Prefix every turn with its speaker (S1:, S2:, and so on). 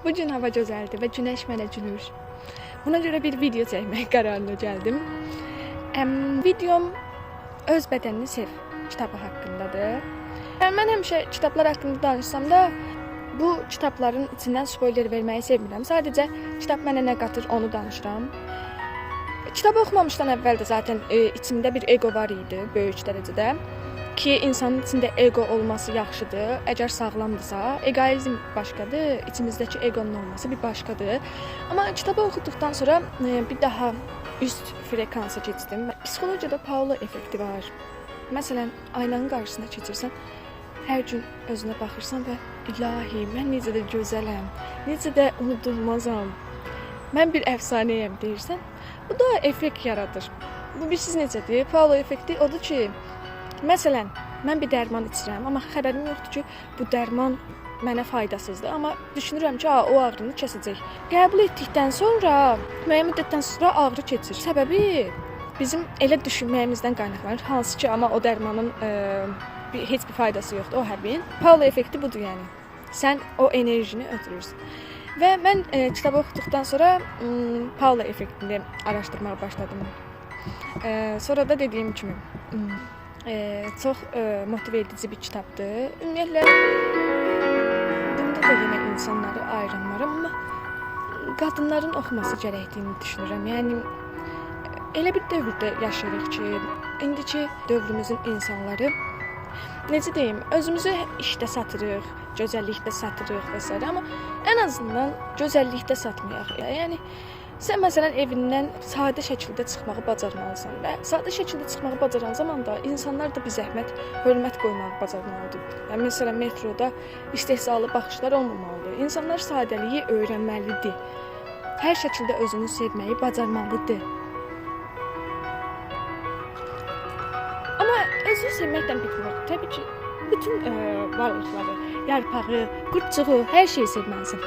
S1: Bu gün hava gözəldir və günəş mənə gülür. Buna görə bir video çəkmək qərarına gəldim. Videom Öz Bədənini Sev kitabı haqqındadır. Yəni, mən həmişə kitablar haqqında danışsam da bu kitabların içindən spoiler verməyi sevmirəm. Sadəcə kitab mənə nə qatır onu danışıram. Kitabı oxumamışdan əvvəl də zaten içimdə bir ego var idi böyük dərəcədə. Ki insanın içində ego olması yaxşıdır, əgər sağlamdırsa, egoizm başqadır, içimizdəki egonun olması bir başqadır. Amma kitabı oxuduqdan sonra bir daha üst frekansa keçdim. Psixologiyada Paolo effekti var. Məsələn, aynanın qarşısına keçirsən, hər gün özünə baxırsan və ilahi, mən necə də gözələm, necə də unudulmazam, mən bir əfsanəyəm deyirsən. Bu da effekt yaradır. Bu bilirsiniz necədir? Paolo effekti odur ki, məsələn, mən bir dərman içirəm, amma xəbərim yoxdur ki, bu dərman mənə faydasızdır. Amma düşünürəm ki, o ağrını kəsəcək. Qəbul etdikdən sonra, müəyyən müddətdən sonra ağrı keçir. Səbəbi bizim elə düşünməyimizdən qaynaqlanır. Hansı ki, amma o dərmanın heç bir faydası yoxdur o həbin. Paolo effekti budur yəni. Sən o enerjini ötürürsən. Və mən kitabı oxuduqdan sonra Paolo effektini araşdırmağa başladım. Sonra da dediyim kimi çox motive edici bir kitabdır. Ümumiyyətlə bunda da yenə insanları ayıran var, amma qadınların oxuması gərəkdiyini düşünürəm. Yəni elə bir dövrdə yaşayırıq ki, indiki dövrümüzün insanları necə deyim, özümüzü işdə satırıq, gözəllikdə satırıq və s. amma ən azından gözəllikdə satmayaq. Yəni sən məsələn evindən sadə şəkildə çıxmağı bacarmalısan və sadə şəkildə çıxmağı bacaran zaman da insanlar da bir zəhmət hörmət qoymağı bacarmalıdır. Yəni məsələn metroda istehzalı baxışlar olmamalıdır. İnsanlar sadəliyi öyrənməlidir. Hər şəkildə özünü sevməyi bacarmalıdır. Amma özünü sevməklə bitmir. Təbii ki, bütün varlıqları, yarpağı, qurtçuğu, hər şeyi sevməlisən.